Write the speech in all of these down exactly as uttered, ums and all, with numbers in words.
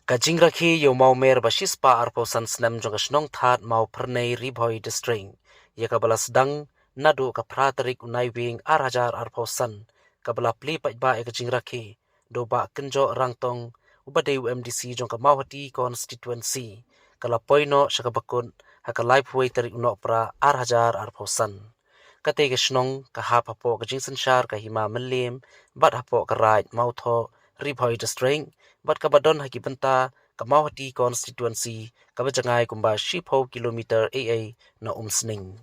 Ka jingrakhe ïa u mawmer ba shispah arphew san snem jong ka shnong Thad Mawphyrnei, Ri Bhoi District, ïa kaba la sdang naduh ka phra tarik u Naiwieng ar hajar arphew san, kaba la plie paidbah ïa ka jingrakhe da u Bah Kynjoh Rangtong, uba dei u M D C jong ka Mawhati Constituency, ka la poi noh sha kaba kut ha ka laiphew wei tarik u Nohprah ar hajar arphew san. Katei ka shnong ka hap hapoh ka jingsynshar ka Hima Mylliem bad hapoh ka Raid Mawthoh, Ri Bhoi District, bad kaba don ha ki bynta ka Mawhati Constituency, kaba jngai kumba shiphew kilometer ei ei na Umsning.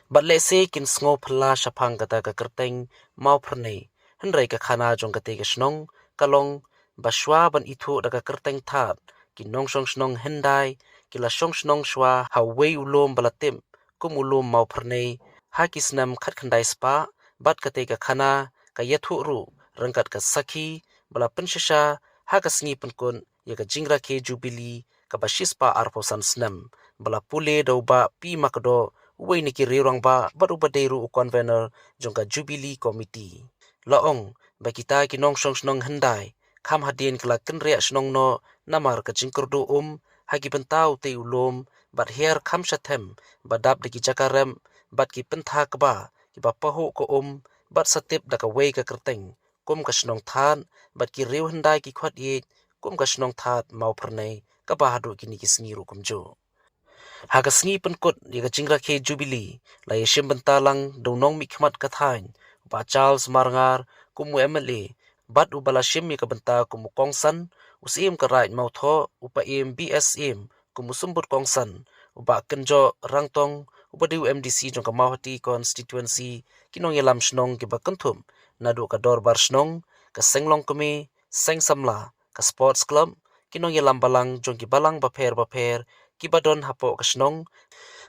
Bad lehse kin sngew phylla shaphang kata ka kyrteng Mawphyrnei, hynrei ka khana jong katei ka shnong ka long ba shwa ban ithuh da ka kyrteng Thad, ki nongshong shnong hyndai ki la shong shnong shwa ha uwei u lum ba la tip kum u lum Mawphyrnei ha ki snem khatkhyndai spah, bad katei ka khana ka ïathuh ruh ryngkat ka sakhi ba la pynshisha ha ka sngi pynkut ïa ka jingrakhe Jubilee kaba shispah arphew san snem, ba la pule da u Bah P Makdoh, uwei na ki riew rangbah bad uba dei ruh u convener jong ka Jubilee Committee. La ong ba kita ki nongshong shnong hyndai kham hadien ki la kynriah shnong noh namar ka jingkyrduh um ha ki bynta utei u lum, bad hiar kham shathem ba dap da ki jaka rep bad ki pynthak kba kiba pahuh ka um, bad sa tip da kawei ka kyrteng kum ka shnong Thad, bad ki riew hyndai ki khot ïeit kum ka shnong Thad Mawphyrnei, kaba haduh kine ki sngi ruh kumjuh. Ha ka sngi pynkut ïa ka jingrakhe Jubilee la ïashim bynta lang da u nongmihkhmat ka thaiñ, u Bah Charles Marngar, kum u M L A, bad uba la shim ïa ka bynta kum u kongsan, u Syiem ka Raid Mawthoh, u Paiem B S Syiem kum u symbud kongsan, u Bah Kynjoh Rangtong, uba dei u M D C jong ka Mawhati Constituency, ki nongïalam shnong kiba kynthup naduh ka dorbar shnong, ka seng longkmie, seng samla, ka sports club, ki nongïalam balang jong ki balang bapher bapher kiba don hapoh ka shnong,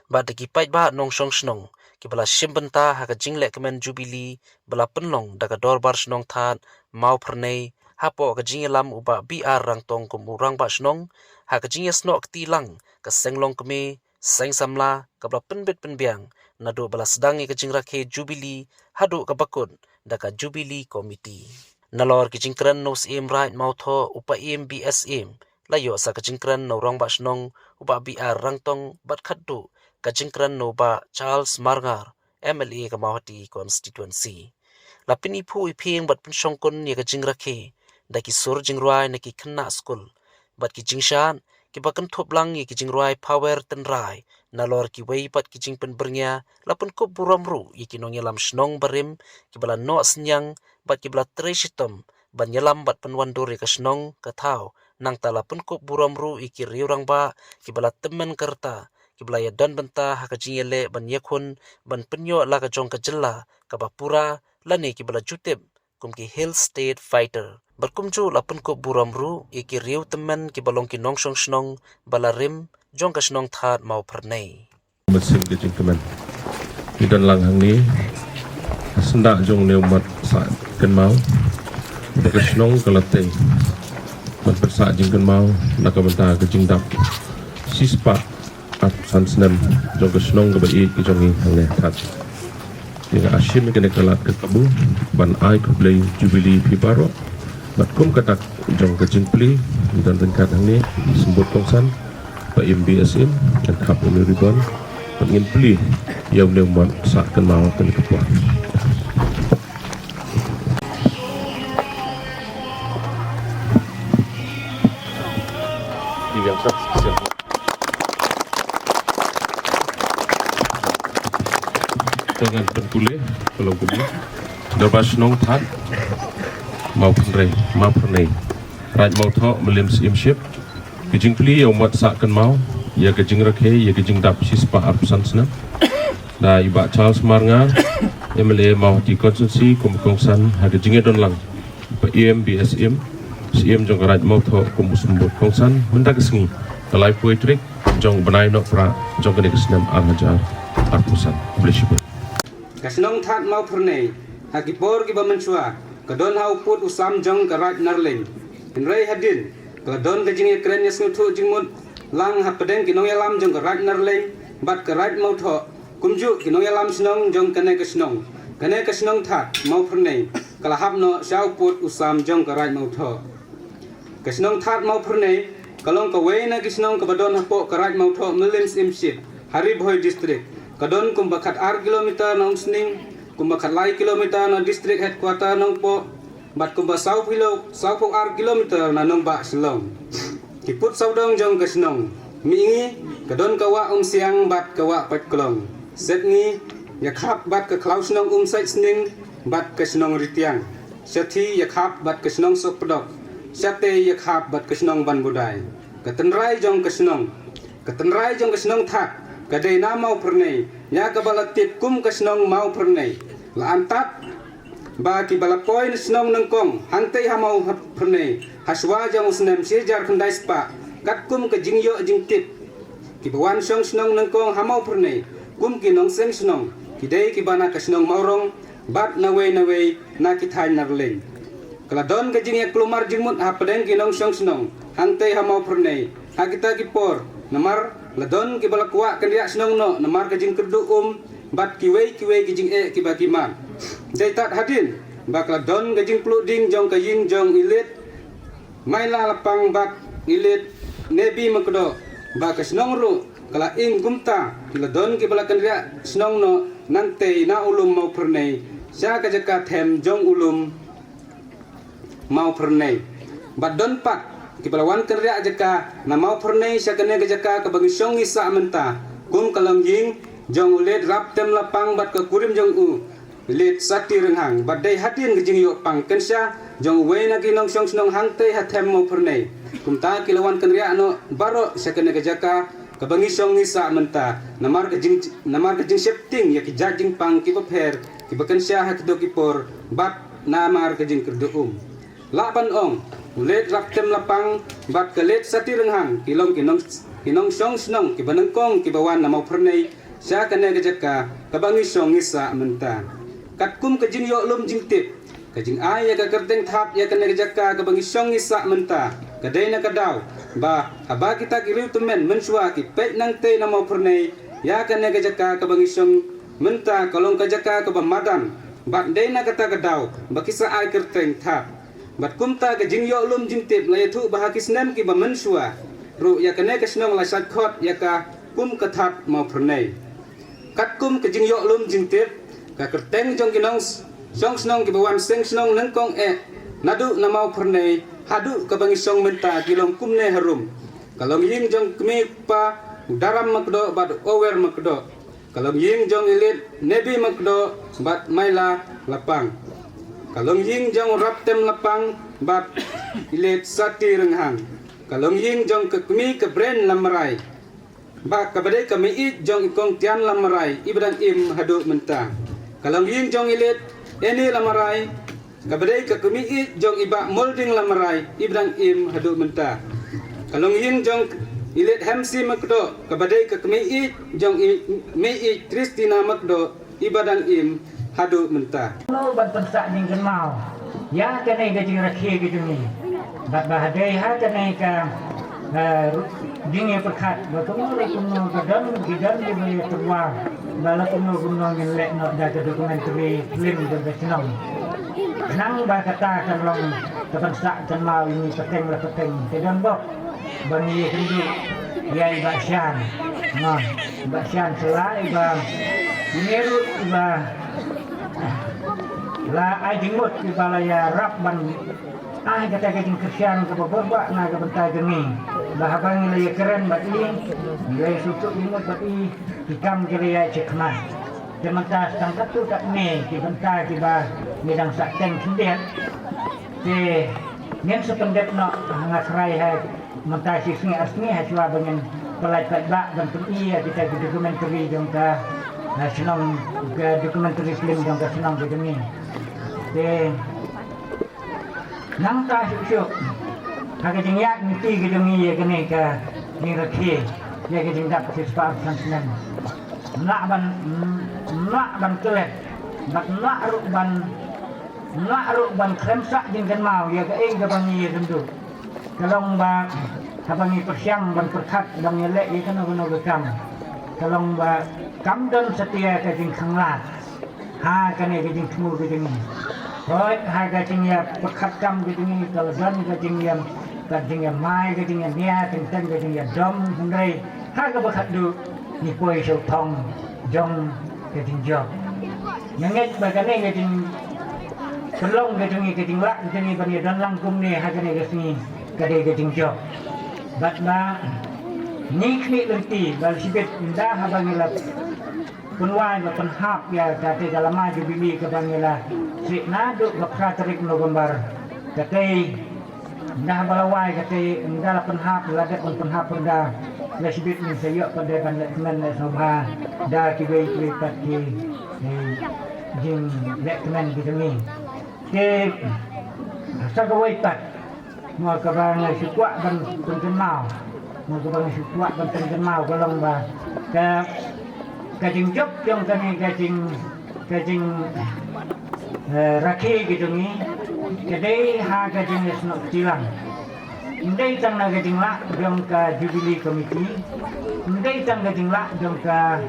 bad da ki paidbah nongshong shnong kiba la shim bynta ha ka jinglehkmen Jubilee ba la pynlong da ka dorbar shnong Thad Mawphyrnei, hapoh ka jingïalam u Bah B R Rangtong kum u rangbah shnong, ha ka jingïasnoh kti lang ka seng longkmie, seng samla, kaba la pynbit pynbiang naduh ba la sdang ïa ka jingrakhe Jubilee haduh kaba kut da ka Jubilee Committee. Nalor ki jingkren na u Syiem Raid Mawthoh, u Paiem B S Syiem, la ïoh sa ka jingkren na u rangbah shnong u Bah B R Rangtong, bad khatduh ka jingkren na u Bah Charles Marngar, M L A ka Mawhati Constituency. La pyniphuh iphieng bad pynshongkun ïa ka jingrakhe da ki sur jingrwai na ki khynnah skul bad ki jingshad kiba kynthup lang ïa ki jingrwai phawer tynrai, nalor kiwei pat ki jingpynbyrngia. La pynkup burom ruh ïa ki nongïalam shnong barim kiba la noh synñiang bad kiba la trei shitom ban ïalam bad pynwandur ïa ka shnong ka thaw. Nangta la pynkup burom ruh ïa ki riew rangbah kiba la tymmen ka rta, kiba la ïadon bynta ha ka jingïaleh ban ïakhun ban pynïoh la ka jong ka jylla kaba pura, lane kiba la ju tip kum ki Hill State Fighter. Bad kumjuh la pynkup burom ruh ïa ki riew tymmen kiba long ki nongshong shnong ba la rim jong ka shnong Thad Mawphyrnei. Mynsiem ka jingkmen. Ngi don lang hangne ha syndah jong une u mot sah kynmaw ba ka shnong ka la tei ban pynsah jingkynmaw na ka bynta ka jingdap shispah arphew san snem jong ka shnong kaba ïeit ka jong ngi hangne Thad. Te nga shim ïa kane ka lad ka kabu ban ai khublei Jubilee phi baroh. Bad kum ka dak jong ka jingplie, ngi don ryngkat hangne i symbud kongsan, Paiem B S Syiem, ngan khap ïa une u ribon bad ngin plie ïa une u mot sah kynmaw kane ka por. Te ngan pynpule ka long kumne. Dorbar Shnong Thad Mawphyrnei, Mawphyrnei, Raid Mawthoh, Mylliem Syiemship. Ka jingplie ïa u mot sah kynmaw ïa ka jingrakhe ïa ka jingdap shispah arphew san snem da i Bah Charles Marngar, M L A Mawhati Constituency, kum u kongsan ha ka jingïadon lang Paiem B S Syiem, Syiem jong ka Raid Mawthoh kum u symbud kongsan mynta ka sngi, ka laiphew tarik jong u bnai Nohprah jong kane ka snem ar hajar arphew san. Khublei shibun. Ka shnong Thad Mawphyrnei ha ki por kiba mynshuwa ka don ha u pud u sam jong ka Raid Narleiñ. Hynrei hadien ka la don ka jingïakren ïasngewthuh jingmut lang hapdeng ki nongïalam jong ka Raid Narleiñ bad ka Raid Mawthoh, kumjuh ki nongïalam shnong jong kane ka shnong. Kane ka shnong Thad Mawphyrnei ka la hap noh sha u pud u sam jong ka Raid Mawthoh. Ka shnong Thad Mawphyrnei ka long kawei na ki shnong kaba don hapoh ka Raid Mawthoh Mylliem Syiemship ha Ri Bhoi District. Ka don kumba khat ar kilometer na Umsning, kumba khat lai kilometer na District Headquarter Nongpoh, bad kumba saw phew, saw phew ar kilometer na nongbah Shillong. Ki pud sawdong jong ka shnong: mihngi ka don ka wah Umsiang bad ka wah Paitklong. Sepngi ïakhap bad ka khlaw shnong Umsaitsning bad ka shnong Ritiang. Shathie ïakhap bad ka shnong Sohpdok. Shatei ïakhap bad ka shnong Banbudai. Ka tynrai jong ka shnong, ka tynrai jong ka shnong Thad ka dei na Mawphyrnei, ïa kaba la tip kum ka shnong Mawphyrnei. La antad ba kiba la poi na shnong nyngkong hangtei ha Mawphyrnei ha shuwa jong u snem shi hajar khyndai spah, katkum ka jingïoh jingtip, kiba wan shong shnong nyngkong ha Mawphyrnei kum ki nongseng shnong, ki dei kiba na ka shnong Mawrong bad nawei nawei na ki thaiñ na Rleng. Ka la don ka jingïakulmar jingmut hapdeng ki nongshong shnong hangtei ha Mawphyrnei ha kita ki por, namar la don kiba la kwah kynriah shnong noh namar ka jingkyrduh um bad kiwei kiwei ki jingeh kiba ki mad. Dei tad hadien ba ka la don ka jingpluh ding jong ka ïing jong i Late Maila Lapang bad i Late Nebi Makdoh, ba ka shnong ruh ka la ing kumta, ki la don kiba la kynriah shnong noh nangtei na u lum Mawphyrnei sha ka jaka them jong u lum Mawphyrnei. Bad don pat kiba la wan kynriah jaka na Mawphyrnei sha kane ka jaka kaba ngi shong ngi sah mynta, kum ka longïing jong u Late Raptem Lapang bad ka kurim jong u, Late Sati Rynghang. Bad dei hadien ka jingïoh pang kynsha jong uwei na ki nongshong shnong hangtei ha them Mawphyrnei, kumta ki la wan kynriah noh baroh sha kane ka jaka kaba ngi shong ngi sah mynta, namar ka jing, namar ka jingsheptieng ïa ki jait jingpang kiba pher kiba kynsha ha kito ki por bad namar ka jingkyrduh um. Lah ban ong, u Late Raptem Lapang bad ka Late Sati Rynghang ki long ki nong, ki nongshong shnong kiba nyngkong kiba wan na Mawphyrnei sha kane ka jaka kaba ngi shong ngi sah mynta. Katkum ka jingïoh lum jingtip, ka jingai ïa ka kyrteng Thad ïa kane ka jaka kaba ngi shong ngi sah mynta ka dei na ka daw ba haba kita ki riew tymmen mynshuwa ki peit nangtei na Mawphyrnei ïa kane ka jaka kaba ngi shong mynta ka long ka jaka kaba madan, bad dei na kata ka daw ba ki sa ai kyrteng Thad. Bad kumta ka jingïoh lum jingtip la ïathuh ba ha ki snem kiba mynshuwa ruh ïa kane ka shnong la shait khot ïa ka kum ka Thad Mawphyrnei. Katkum ka jingïoh lum jingtip, ka kyrteng jong ki nongshong shnong kiba wan seng shnong nyngkong eh naduh na Mawphyrnei haduh kaba ngi shong mynta ki long kumne harum: ka longïing jong kmie kpa u Daram Makdoh bad u Ower Makdoh, ka longïing jong i Late Nebi Makdoh bad Maila Lapang, ka longïing jong u Raptem Lapang bad i Late Sati Rynghang, ka longïing jong ka kmie ka Bren Lamrai, ba kaba dei ka mei-ïeid jong i Kong Tian Lamrai iba dang im haduh mynta, ka longïing jong i Late Eni Lamrai, kaba dei ka kmie-ïeid jong i Bah Molding Lamrai iba dang im haduh mynta, ka longïing jong i Late Hemsi Makdoh, kaba dei ka kmie-ïeid jong i mei-ïeid Christina Makdoh iba dang im haduh mynta. Kumno ban pynsah jingkynmaw ïa kane ka jingrakhe ka jong ngi? Bad ba ha dei ha kane ka, eh, jingïapyrkhat ba kumno la kumno ka don ki don kiba ïatyrwa ba la kumno kumno ngin leh noh da ka documentary film jong ka shnong. Nang ba kata ka long ka pynsah kynmaw ïa ngi pateng la pateng. Te don bok ba ngi ïakynduh ïa i Bah Shan. Nga, i Bah Shan sla iba, ine ruh iba la ai jingmut iba la ïarap ban ai kata ka jingkyrshan kaba bor bha na ka bynta jong ngi. Ba haba ngi la ïakren bad i, ngi la ïasngewthuh jingmut bad i, ki kam ki la ïaid shakhmat. Te mynta tang katto katne ki bynta kiba ngi dang sah teng khyndiat. Te ngin sa pyndep noh, nga tharai ha mynta shi sngi ar sngi ha shuwa ba ngin pyllait paidbah ban pyni ïa kita ki documentary jong ka, ha, shnong, ka documentary film jong ka shnong ka jong ngi. Te nangta shuh shuh ha ka jingïaid lynti ka jong ngi ïa kane ka jingrakhe, ïa ka jingdap shispah arphew san snem, ym lah ban, ym lah ban klet bad ym lah ruh ban, ym lah ruh ban khlem sah jingkynmaw ïa kaei kaba ngi ïakynduh. Ka long ba haba ngi pyrshang ban pyrkhat ban ïaleh ïa kano kano ka kam, ka long ba kam don satia ka jingkhanglad ha kane ka jingthmu ka jong ngi. Hooid, ha ka jingïapyrkhat kam ka jong ngi ka la don ka jingïa, Ka jingïamai, ka jingïania, teng teng ka jingïadom, hynrei ha kaba khatduh ngi poi sha u thong jong ka jingjop. Nga ngeit ba kane ka jingpynlong ka jong ngi, ka jinglah ka jong ngi ban ïadon lang kumne ha kane ka sngi ka dei ka jingjop. Bad ma ngi khmih lynti ba shibit ynda haba ngi la pynwai ba pynhap ïa kata ka lama jubili kaba ngi la sih naduh ka phra tarik November. Katei ynda ba la wai katei ynda la pynhap, la dep ban pynhap ynda, la shibit ngin sa ïoh pat de ban leh kmen leh sngewbha da kiwei kiwei pat ki, eh, jingleh kmen ki jong ngi. Te sa kawei pat mo kaba nga shu kwah ban pynkynmaw, mo kaba nga shu kwah ban pynkynmaw ka long ba ka, ka jingjop jong kane ka jing, ka jing, eh, rakhe ki jong ngi ka dei ha ka jingïasnoh kti lang. Ym dei tang na ka jinglah jong ka Jubilee Committee, ym dei tang ka jinglah jong ka,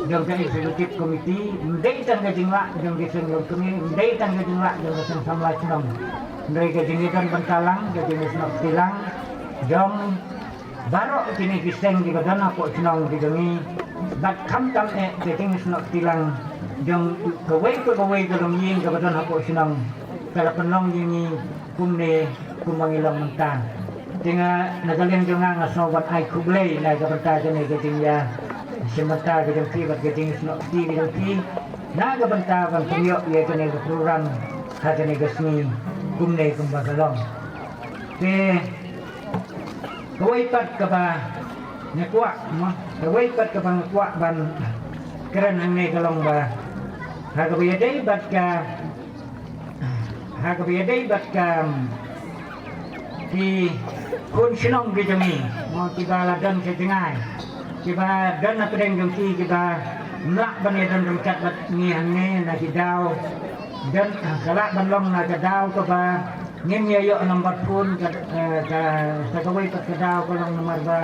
jong ka Executive Committee, ym dei tang ka jinglah jong ka Seng Longkmie, ym dei tang ka jinglah jong ka Seng Samla Shnong. Hynrei ka jingïadon bynta lang, ka jingïasnoh kti lang jong baroh kine ki seng kiba don hapoh shnong ki jong ngi. Bad khamtam eh ka jingïasnoh kti lang jong kawei pa kawei ka longïing kaba don hapoh shnong ka la pynlong ïa ngi kumne kumba ngi long mynta. Te nga na ka liang jong nga nga sngew ban ai khublei na ka bynta kane ka jingïashim bynta ka jong phi bad ka jingïasnoh kti ka jong phi na ka bynta ban pynïoh ïa kane ka program ha kane ka sngi kumne kumba ka long. Te kawei pat kaba nga kwah mo, kawei pat kaba nga kwah ban kren hangne ka long ba ha kaba ïadei bad ka, ha kaba ïadei bad ka, ki khun shnong ki jong ngi mo kiba la don sha jngai, kiba don na pdeng jong ki, kiba ym lah ban ïadon ryngkat bad ngi hangne na ki daw don, ka lah ban long na ka daw kaba ngim ïa ïoh number phone ka, eh, ka, sa kawei pat ka daw ka long namar ba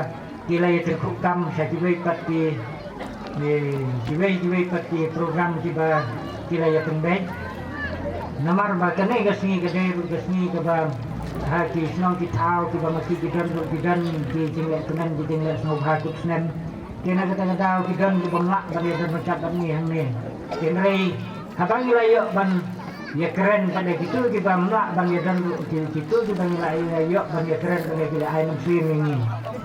ki la ïa tyngkhuh kam sha kiwei pat ki, eh, kiwei kiwei pat ki program kiba ki la ïa pynbeit. Namar ba kane ka sngi ka dei ruh ka sngi kaba ha ki shnong ki thaw kiba ma ki ki don ruh ki don ki jingleh kmen ki jingleh sngewbha kut snem. Te na kata ka daw ki don kiba ym lah ban ïadon ryngkat bad ngi hangne. Hynrei haba ngi la ïoh ban ïakren bad kito kiba ym lah ban ïadon ruh, ki, kito kiba ngi la ïoh ban ïakren bad ki la ai mynsiem ïa ngi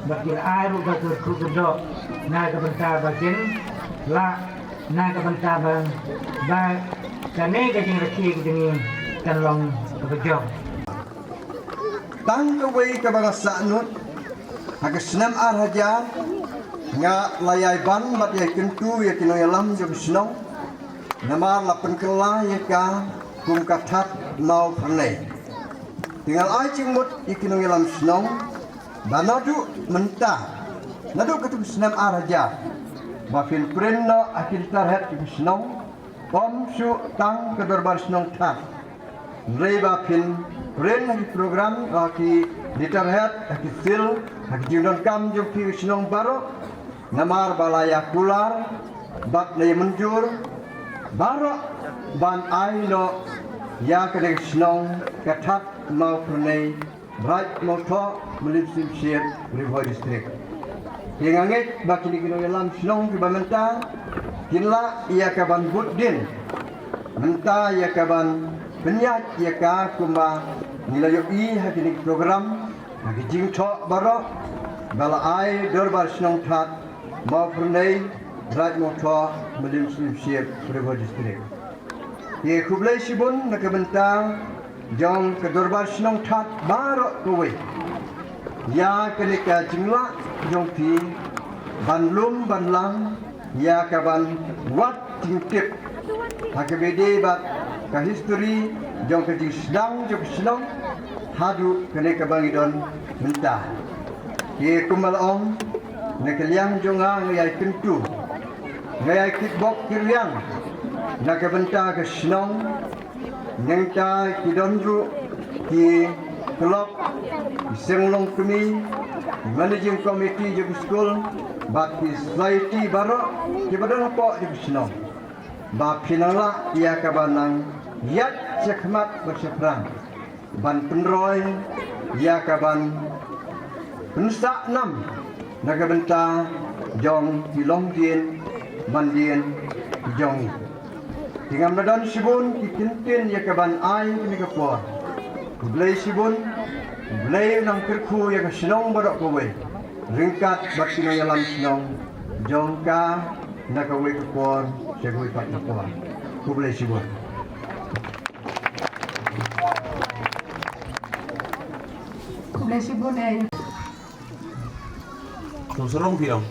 bad ki la ai ruh ka kyrkhu kyrdoh na ka bynta ba kin lah, na ka bynta ba, ba kane ka jingrakhe ka jong ngi kan long kaba jop. Tang kawei kaba nga sahnud, ha ka snem ar hajar nga la ïai ban bad ïai kyntu ïa ki nongïalam jong ka shnong. Namar la pynkylla ïa ka kum ka That Mawphyrnei. Te nga la ai jingmut ïa ki nongïalam shnong ba naduh mynta, naduh katto ka snem ar hajar ba phin print noh ha ki letterhead jong ka shnong, ym shu tang ka dorbar shnong That. Hynrei ba phin print ha ki program, ha ki letterhead, ha ki seal, ha ki jingdonkam jong phi ki shnong baroh. Namar ba la ïa kular bad la ïa mynjur baroh ban ai noh ïa kane ka shnong ka That Mawphyrnei, Raid Mawthoh, Mylliem Shipship, Ri Bhoi District. Te nga ngeit ba kine ki nongïalam shnong kiba mynta kin lah ïa ka ban bud dien, mynta ïa ka ban pynïaid ïa ka kumba ngi la ïohi ha kine ki program, ha ki jingthoh baroh ba la ai dorbar shnong That Mawphyrnei, Raid Mawthoh, Mylliem Shipship, Ri Bhoi District. Te khublei shibun na ka bynta jong ka dorbar shnong That baroh kawei ïa kane ka jinglah jong phi ban lum ban lang ïa ka ban wad jingtip ha kaba ïadei bad ka history jong ka jingsdang jong ka shnong haduh kane kaba ngi don mynta. Te kumba la ong, na ka liang jong nga nga ïai kyntu, nga ïai kitbok kitrwiang na ka bynta ka shnong. Nangta ki don ruh ki club, ki seng longkmie, ki managing committee jong ki skul bad ki society baroh kiba don hapoh jong ka shnong, ba phin nang lah ïa ka ban nang ïaid shakhmat bad shaphrang ban pynroi ïa ka ban Pynsah nam na ka bynta jong ki longdien mandien ki jong ngi. Te ngam da don shibun ki kyntien ïa ka ban ai kane ka por. Khublei shibun, khublei nang kyrkhu ïa ka shnong baroh kawei ryngkat bad ki nongïalam shnong jong ka na kawei ka por sha kawei pat ka por. Khublei shibun. Khublei shibun eh. Sngewsarong phi ong.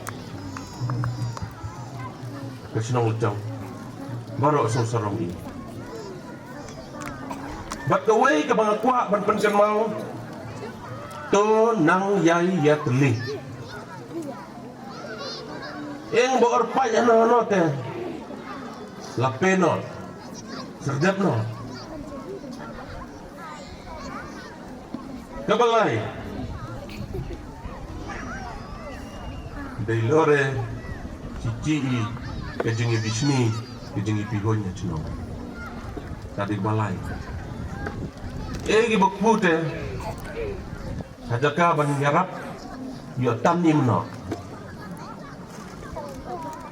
Ka shnong Lajong baroh sngewsarong i. Bad kawei kaba nga kwah ban pynkynmaw, to nang ïai ïatylli. Ïeng ba orpait hano hano te la pynnoh serdep noh. Kaba lai, dei lore chichi i ka jingïabishni, ka jingïapihun ïa chnong. Ka dei kaba lai. E ki bakute ha jaka ban ïarap ïoh tam ni mnoh.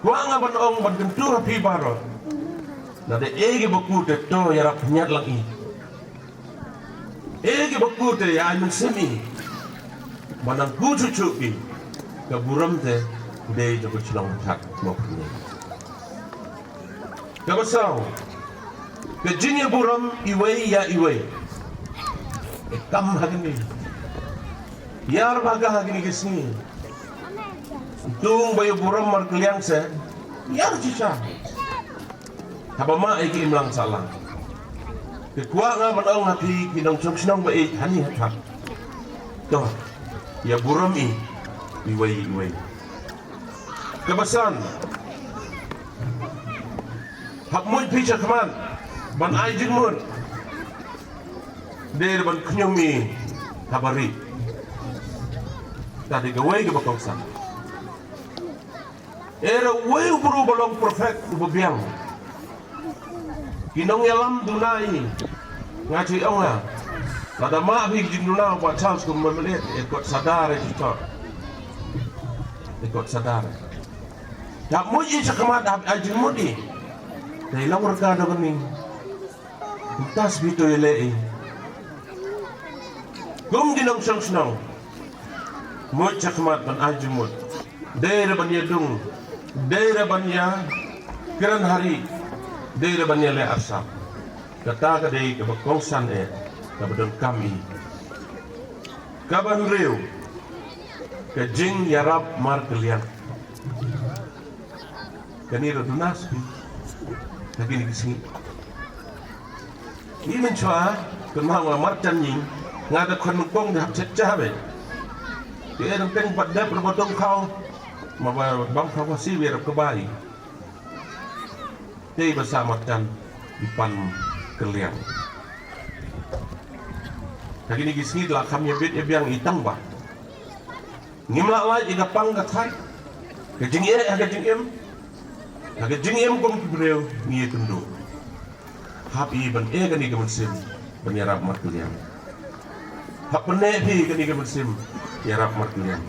Kwah nga ban ong ban kyntu ha phi baroh. Lada e ki bakute to ïarap pynïaid lang i. E ki bakute ïa ai mynsiem i. Ba nang ku chuh chuh i. Ka burom te dei jong ka chnong thak mo pynïaid. Kaba saw, ka jingïaburom iwei ïa iwei. E kam ha kine. Ïar ba ka ha kine ki sngi. Tung ba ïaburom markylliang se ïar shisha. Haba ma e ki imlang sahlang. Te kwah nga ban ong ha phi ki nongshong shnong ba e hani ha thak. To ïaburom i iwei iwei. Kaba san, hap mut phi shakhmat ban ai jingmut. Dei ban khñium i haba ri. Ka dei kawei kaba kongsan. Era uwei u bru ba long perfect uba biang. Ki nongïalam duna i. Nga chi ong nga, lada ma phi jingduna u Bah Charles kum ma meliet e kot sadar e chi tor. E kot sadar. Hap mut i shakhmat hap ai jingmut i. Dei long raka da bani. Kumtas phi to ïaleh i. Kum ki nongshong shnong. Mut shakhmat ban ai jingmut. Dei re ban ïadung. Dei re ban ïakren ha ri. Dei re ban ïaleh arsap. Kata ka dei kaba kongsan eh, kaba donkam i. Kaba hynriew, ka jingïarap markylliang. Kane ruh duna spi ha kine ki sngi. Ngi mynshuwa kynmaw nga marjan ïing, nga da khon nyngkong da hap chet cha be. Te dang teng pat dep ruh ba dong khaw, ma ba bam khaw ka si be ruh ka bai. Te ba sa marjan i pan kylliang. Ha kine ki sngi la kham ïa bit ïa biang i tang ba ngim lah lait ïa ka pang ka thait, ka jingeh ha ka jingim, ha ka jingim kum ki briew ngi ïakynduh. Hap i ban eh kane ka mynsiem ban ïarap markylliang. Hap pynneh phi kane ka mynsiem ïarap markylliang.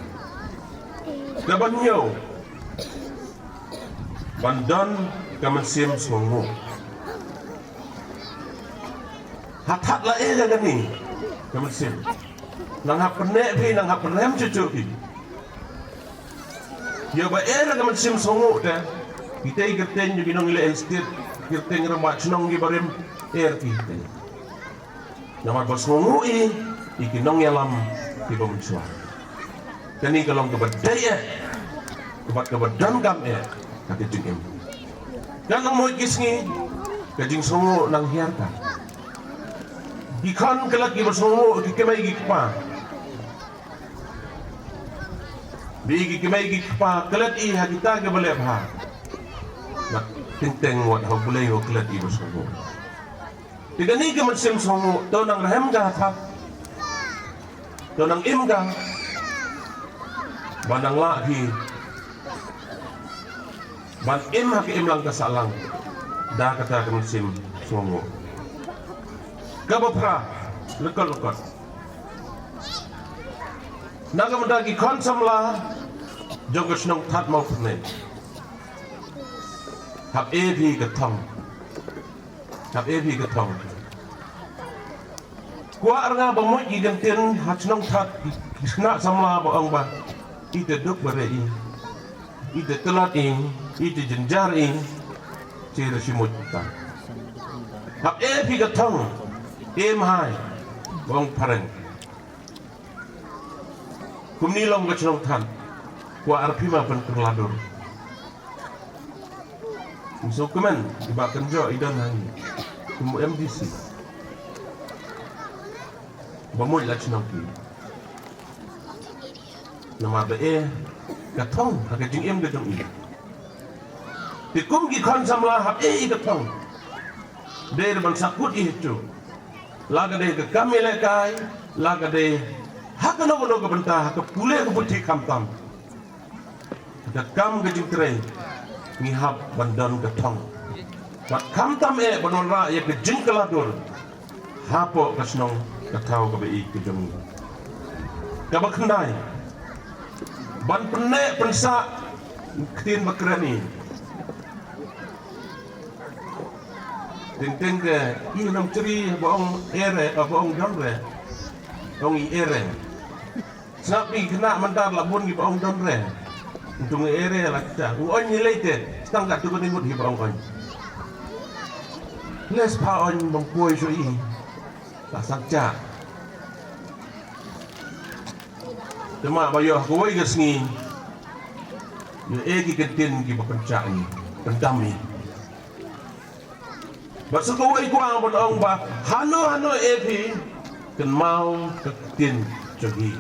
Kaba hynñiew, ban don ka mynsiem sngewnguh. Ha thad la eh ka kane ka mynsiem. Nang hap pynneh phi, nang hap pynrem chuh chuh phi. Ïa ba eh ka mynsiem sngewnguh te. Kita i kyrteng jong ki nongleh instit, kyrteng rangbah chnong ki barim, eh ki kyrteng. Namar ba sngewnguh i, i ki nongïalam kiba mynshuwa. Kane ka long kaba dei eh, kaba, kaba donkam eh ha ka jingim. Kan nang mut ki sngi, ka jingsngewnguh nang hiar ka. Ki khon klet kiba sngewnguh, ki kmie ki kpa. Ba ki kmie ki kpa klet i ha kita kiba leh bha. Bad teng teng wat ha U Blei u klet i ba sngewnguh. Te kane ka mynsiem sngewnguh to nang rhem ka ha thad. To nang im ka. Ba nang lah phi ban im ha ka imlang ka sahlang da kata ka mynsiem sngewnguh. Kaba phra, lyngkot lyngkot. Na ka bynta ki khon samla jong ka shnong Thad Mawphyrnei. Hap e phi ka thong. Hap e phi ka thong. Kwah ruh nga ba mut ki kyntien ha shnong Thad, ki khynnah samla ba ong ba, ite duk ba re i, ite tyllad i, ite jynjar i, che re shi mut ta. Hap e phi ka thong. Em hai, ba ong phareng. Kumne long ka shnong Thad. Kwah ar phi ma pynkylla dur. Ngi sngewkmen, i Bah Kynjoh i don hangne kum u M D C. Ba mut la shnong ki. Namar ba e ka thong ha ka jingim ka jong i. Te kum ki khon samla hap e i ka thong. Dei ban sa kut i hitu. La ka dei ka kam i lehkai, la ka dei ha kano kano ka bynta, ha ka pule ka puthi khamtam. Ka kam ka jingtrei, ngi hap ban don ka thong. Bad khamtam eh ban wanrah ïa ka jingkylla dur hapoh ka shnong ka thaw kaba ïeit ka jong ngi. Kaba khyndai, ban pynneh pynsah ktien ba kren i. Teng teng ke i Nongchri ba ong ere, ba ong don re. Ong i ere. Sngap i khynnah mynta la bun kiba ong don re. Ntung ere la kita. U oin i lei te. Stang ka tu ka ningut kiba ong oin. Les pa oin bang poi shu i. La sang cha. Te ma ba ïoh kawei ka sngi. Ïoh e ki kyntien kiba pynchah i. Pyndam i. Bad sa kawei kwah ban ong ba hano hano e phi kynmaw ka ktien jong i.